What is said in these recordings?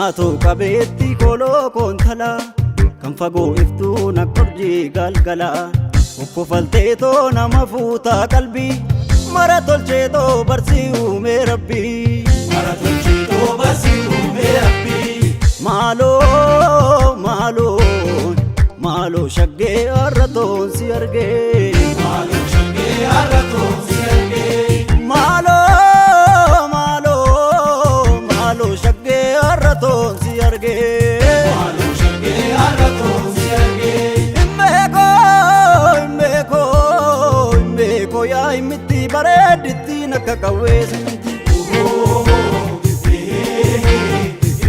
Naatoo qabeetti koloo koontalaa kan fagoo iftuu na korjii galgalaa okkofalteetoo nama fuutaa qalbii mara tolcheetoo barsii uumee rabbii. Mara tolcheetoo barsii uumee rabbii. Maaloo maaloo maaloo shaggee har'a toon si argee. Maaloo shaggee har'a toon si argee. Maaloo maaloo maaloo shaggee har'a toon si argee. Maaloo shaggee har'a toon si argee. Imbeekoo imbeekoo imbeekoo yaa himitti bareedditti nakka qawweesinti.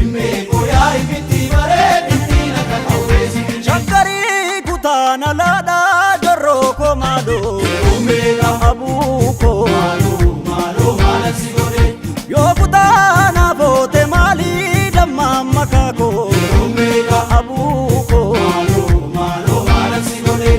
Immeekoo yaa himitti bareedditti nakka qawweesinti. Shaggarii kutaan alaadhaa jorroo koo maaloo Umeeka abuu koo. maaloo maaloo maala si godhe. Yoo kutaan aboote maalii dammaa makaa koo Umeeka abuu koo. maaloo maaloo maala si godhe.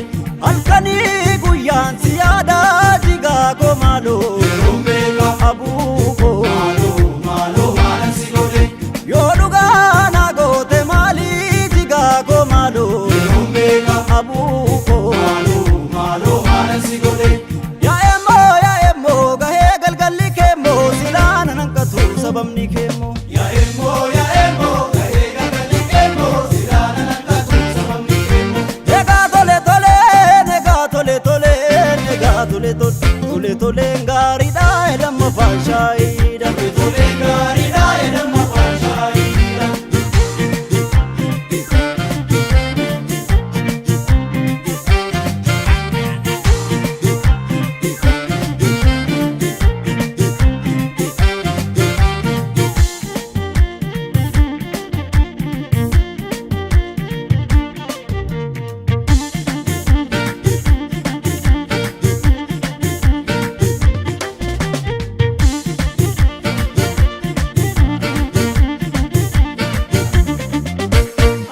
Halkanii guyyaan si yaada jigaa koo maaloo Umeeka abuu koo. maaloo maaloo maala si godhe. Yoo dhugaa naa goote maalii jigaa koo maaloo Umeeka abuu koo. maaloo maaloo maala si godhe. Yaa eemmoo yaa eemmoo gahee galgalli keemmoo silaa nan hanqatu sababni keemmoo. Yaa eemmoo yaa eemmoo gahee galgalli keemmoo silaa nan hanqatu sababni keemmoo. Egaa tole tole egaa tole tole egaa tole tole tole tole gaariidha jedhama faashaayiidha. Tolee gaariidha jedhama faashaayiidha.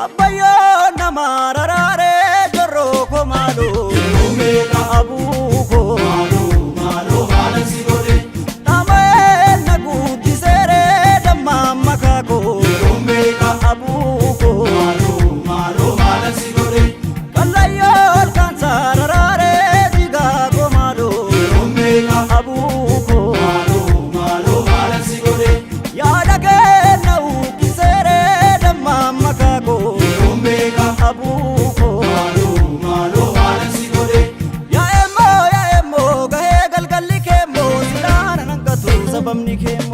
Abbayyoo nama raraaree jorroo koo maaloo Umeeka abuu koo. maaloo maaloo maala si godhe. Dhama'ee na guddiseeree dammaa makaa koo Umeeka abuu koo. maaloo maaloo maala si godhe. Kallayyoo olkaan sararaaree jigaa koo maaloo Umeeka abuu koo. maaloo maaloo maala si godhe. Yaada kenna uwwiseeree dammaa makaa koo Umeeka abuu koo. maaloo maaloo maala si godhe. Yaa eemmoo yaa eemmoo gahee galgalli keemmoo silaa nan hanqatu sababni keemmoo.